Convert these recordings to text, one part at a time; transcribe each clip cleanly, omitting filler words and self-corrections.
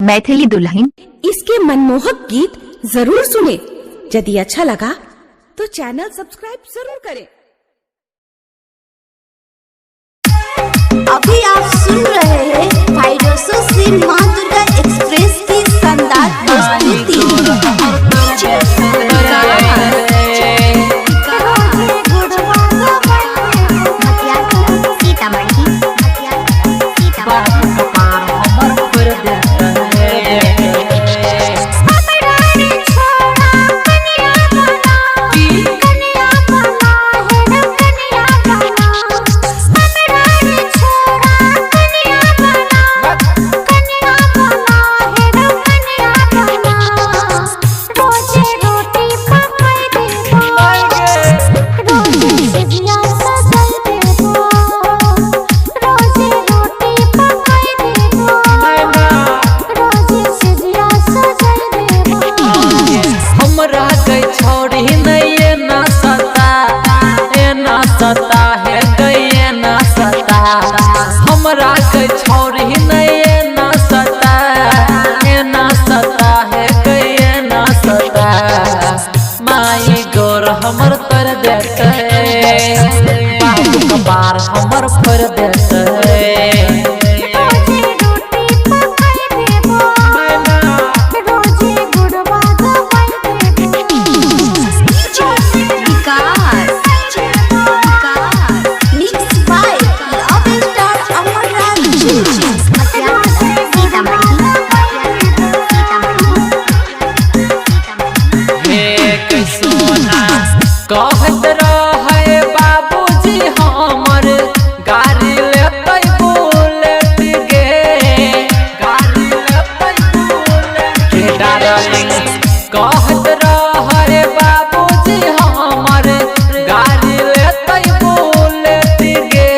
मैथिली दुल्हन। इसके मनमोहक गीत जरूर सुने। यदि अच्छा लगा तो चैनल सब्सक्राइब जरूर करें। अभी आप सुन रहे हैं फाइरोसो से माँ दुर्गा एक्सप्रेस की शानदार प्रस्तुति। सीतामढ़ी, सीतामढ़ी। हमरा गई छोड़ी नहीं एना सता, एना सता है गई एना सता। हमरा गई छोड़ी नहीं एना सता, एना सता है गई एना सता। माई गोर हमर तर देते, बाबू कपार हमर पर देते। Mix by love star Amarraj. Sitamarhi, Sitamarhi. हे सोना कहत रहे बाबूजी हमर गाड़ी लेतै बुलेट गे, गाड़ी लेतै बुलेट गे डार्लिंग। कहत रहे बाबूजी हमर गाड़ी लेतै बुलेट गे।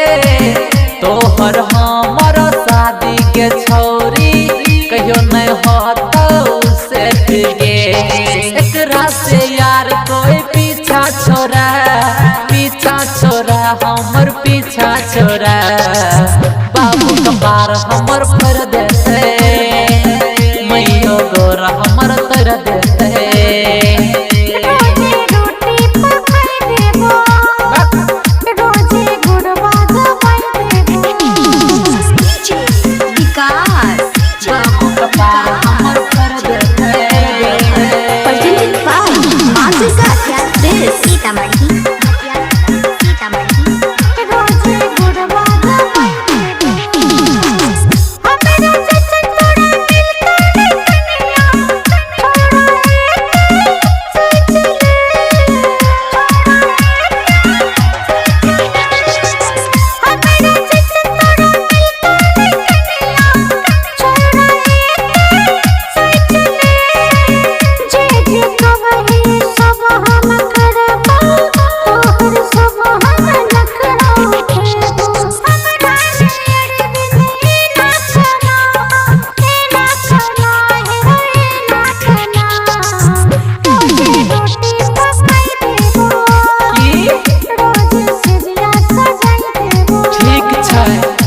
तोहर हमर शादी के छौरी कहियो नहीं होतौ सेठ गे। एकरा से यार कोई पीछा छोरा, पीछा छोरा हमर पीछा छोरा। बाबू कपार हमर पर देते, मैयो गोर हमर तर देते। विकास। बाबू कपार हमर पर देते। प्रेजेंटेड बाय माँ दुर्गा एक्सप्रेस। सीतामढ़ी, सीतामढ़ी। की ठीक छै।